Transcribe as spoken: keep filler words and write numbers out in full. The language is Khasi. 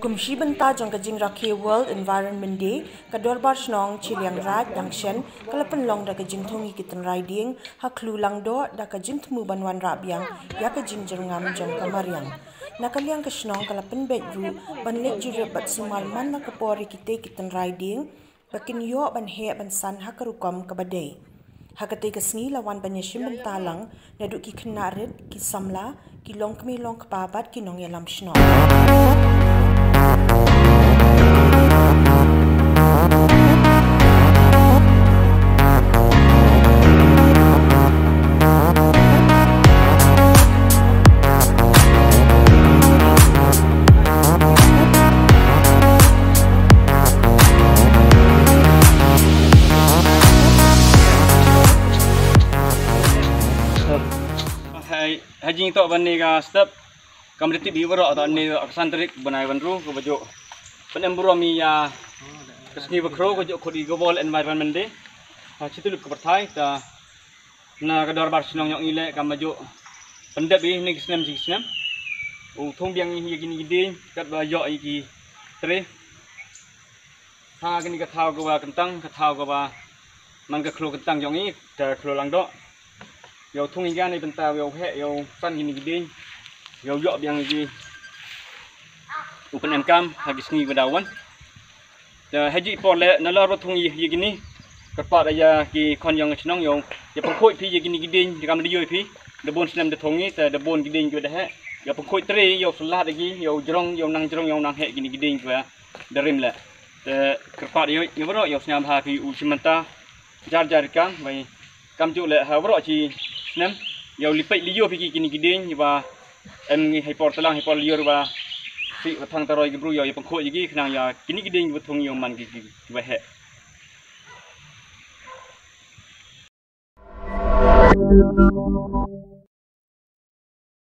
Kum shi bynta jong ka jingrakhe World Environment Day, ka Dorbar Shnong Chilliangraij Dangshen ka la pynlong da ka jingthung ïa ki tynrai dieng ha Khlu Langdoh da ka jingthmu ban wanrah biang ïa ka jingjyrngam jong ka mariang. Na ka liang ka shnong ka la pynbeit ruh ban leit jurip bad sumar man la ka por ïa kitei ki tynrai dieng ba kin ïoh ban heh ban san ha ka rukom kaba dei. Ha katei ka sngi la wan ban ïashim bynta lang naduh ki khynnah rit, ki samla, ki longkmie longkpa bad ki nongïalam shnong. Hai, ha jingtoh ban ne ka step, kam ritip hi baroh ta ne ka san tarik bnai ban ru ka bajuk. Ban em burom ïa ka sngi ba khro ka juk khot ïa ka World Environment Day. Ha chitu lut ka pyrthai ta na ka dorbar shnong ïong i leh kam ba ju pyndep i ne ki snem ki snem. U thung biang i ïa kini ki dieng katba ïoh i ki tre. Ha kini ka thaw kaba kyntang, ka thaw kaba man ka khlo kyntang ïong i, ka khlo Langdoh. Ïa u thung i gan i bynta ïa u heh ïa u san kini ki dieng. Ïa u ïoh biang i ki u pynemkam ha ki sngi ba da wan. Te ha ji por le na lor ba thung ïa kini kyrpad ïa ki khon ïong shnong ïa ïa pynkhoi phi ïa kini ki dieng ïa kam da ïoi phi da bun snem da thung i te da bun ki dieng ki da heh ïa pynkhoi tre ïa u slat ïa ki ïa u jrong ïa u nang jrong ïa u nang heh kini ki dieng ki da rim le. Te kyrpad ïa ïa baroh ïa u sngewbha phi u shim bynta jar jar i kam bai kam ju le ha baroh chi snem ïa u lipeit li ïoh phi ki kini ki dieng ïa ba em ngi hai por tlang hai por liur ba si ba thang taroi ki bru ïa ïa pynkhoi ïa ki khnang ïa kini ki dieng ba thung ïa man ki ki ba heh.